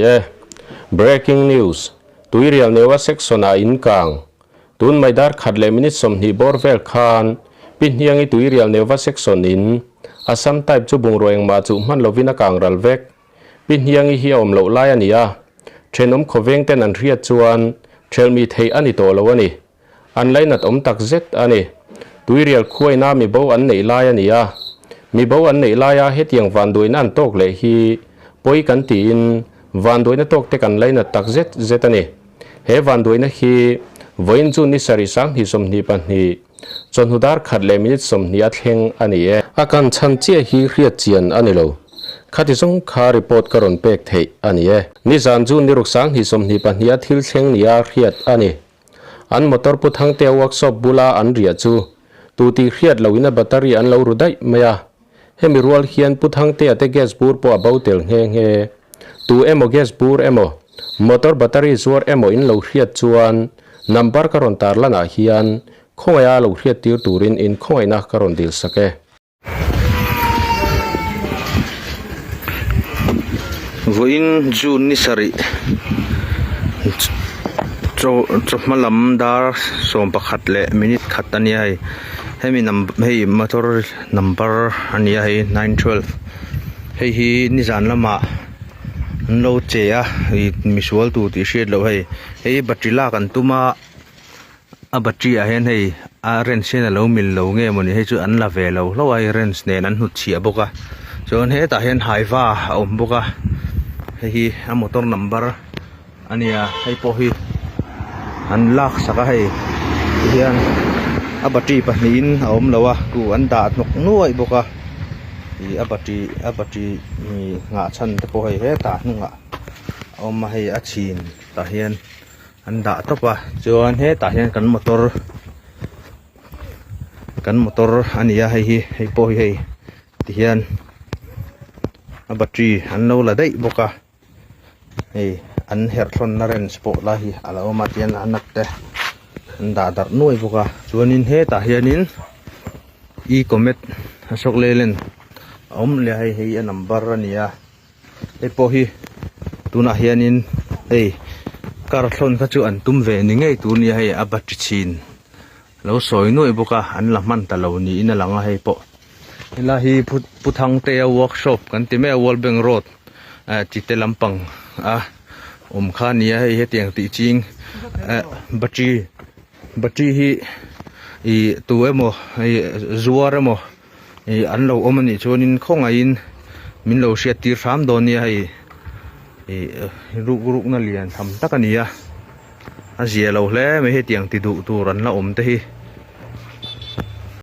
E. Breaking News, Tuirial Neua Section-ah in kang. Tun mai dar khat leh minute 20 bawr vel khan Pi Hniangi Tuirial Neuva Section in Assam Type chu bungrua engmah chuh hman lovin a kang ral vek. Pi Hniangi hi a awm loh lai a ni a, thenawm khawveng ten an hriat chuan thelmi theih a ni tawh lo a ni. An lainat awm tak zet a ni. Tuirial khuaina mi bo an neih lai a ni a. Mi bo an neih laia hetiang vanduaina an tawk leh hi pawi kan tiin vanduaina tawk te kan lainat tak zet zet a ni. He vanduaina hi vawiin chu ni sarih 2022 chawhnu dar khat leh minute 20 a thleng a ni e. A kan chhan chiah hi hriat chian a ni lo. Khati zawng kha report ka rawn pek theih a ni e. Nizan chu ni ruk 2022 a thil thleng nia hriat a ni. An motor pu Thangtea workshop bula an riah chu tu tih hriat loin a battery an lo ru daih mai a. Hemi rual hian pu Thangtea te gas bur pawh a bo tel nghe nghe. Tu emaw gas bur emaw, motor battery zuar emaw in lo hriat chuan number ka rawn tar lanah hian khawngaih a lo hriat tir turin in khawngaihna ka rawn dil sak e. Vawiin June ni sarih chaw chawhma lam dar 11 leh minute khat a nia hei hemi number hei motor number a nia hei 912 hei hi nizan lamah an lo che a ih misual tur tih hriat loh hei hei battery lak an tum a. A battery ah hian hei a wrench hian alo mil lo nge mawni hei chu an la ve lo hlauh a hei wrench nen an hnut chhiah bawk a chuan hetah hian haiva a awm bawk a hei hi a motor number a nia hei pawh hi an lak sak a hei tihian a battery pahnihin a awm lo a ku an dah hnawk nuaih bawk a ih a battery a battery nghah chhan te pawh hei hetah hnungah a awm a hei a chhin tah hian. An dah tawp a chuan hetah hian kan motor kan motor a ni a hei hi hei pawh hi hei tihian a battery an lo la daih bawk a hei an herh thlawnna wrench pawh lai hi a lo awm a tihian a nut te an dah darh nuai bawk a chuanin hetah hianin e comet Ashok Leyland a awm leh a hei hei a number a ni a. Hei pawh hi tunah hianin hei car thlawn kha chu an tum ve ni ngei tur nia hei a battery chhin lo sawi nuaih bawk a an la hman ta lo niin a lang a hei pawh helai hi Pu Thangtea workshop kan ti mai a World Bank road eh chite lampang a awm kha a ni a hei hetiang tih ching eh battery battery hi ih tu emaw ih zuar emaw. Ih an lo awm anih chuanin khawngaihin min lo hriat tir hram dawn nia hei ih ruk rukna lian tham tak a ni a a zia lo hle mai hetiang ti duh tur an la awm te hi.